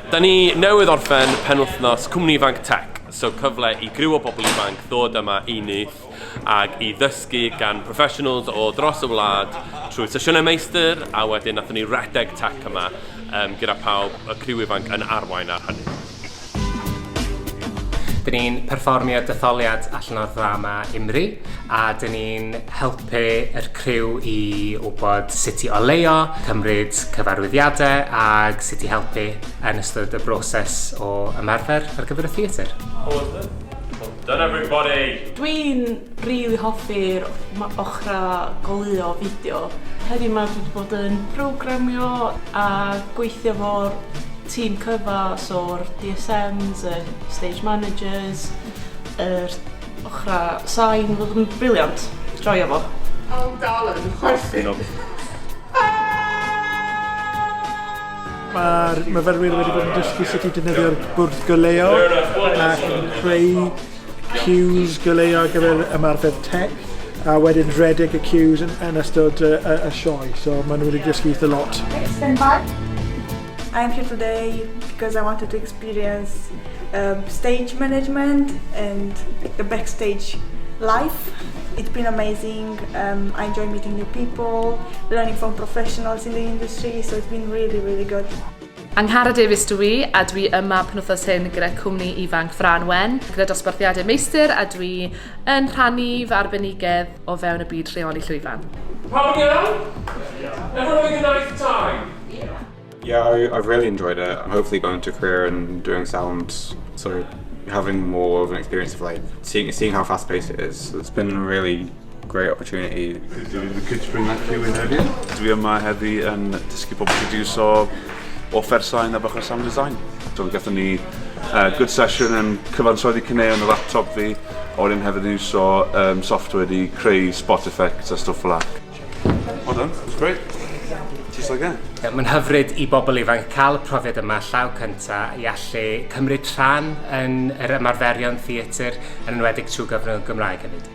Da ni newydd orffen penwythnos Cwmni Ifanc Tech, so cyfle i griw o bobl ifanc ddod yma i Nyth ac i ddysgu gan professionals o dros y wlad trwy sesiynau meistr a wedyn nathon ni redeg tech yma um, gyda pawb, y criw ifanc yn arwain ar hynny. Dyn ni'n perfformio detholiad allan o'r ddrama Imri a dyn ni'n helpu yr criw i wybod sut i oleuo, cymryd cyfarwyddiadau ag sut i helpu yn ystod y broses o ymarfer ar gyfer y theatr. How was it? Well done everybody! Dwi'n rili hoffi'r ochra goleuo fideo. Heddiw 'ma dwi 'di bod yn programio a gweithio 'fo'r tîm cyfa, so'r DSMs, y stage managers, yr ochra sain, oedd yn brilliant. Joio fo. Pawb dal yn chwerthin. Mae'r myfyrwyr wedi bod yn dysgu sut i defnyddio'r bwrdd goleuo ac yn creu cues goleuo ar gyfer ymarfer tech a wedyn rhedeg y cues yn, yn ystod y, y, y sioe. So maen nhw wedi dysgu eitha lot. Stand by. I'm here today because I wanted to experience stage management and the backstage life. It's been amazing. I enjoy meeting new people, learning from professionals in the industry, so it's been really, really good. Angharad Davies dw i, a dwi yma penwythnos hyn gyda cwmni ifanc Frân Wen, gyda dosbarthiadau meistr, a dwi yn rhannu fy arbenigedd o fewn y byd rheoli llwyfan. Pawb yn iawn? Everyone having a nice time? Yeah, I've really enjoyed it. I'm hopefully going to career in doing sound, so having more of an experience of like seeing how fast paced it is. It's been a really great opportunity. Could you bring that cue in heddi? Dwi yma heddi yn dysgu pobl produso offer sain a bach o sound design. So gathon ni good session yn cyfansoddi caneuon y laptop fi, a wedyn hefyd yn iwso software i creu spot effects a stwff fel 'a. Well done, it was great. Just like that. Mae'n hyfryd i bobl ifanc cael y profiad yma llaw cynta i allu cymryd rhan yn yr ymarferion theatr, yn enwedig trwy gyfrwng y Gymraeg hefyd.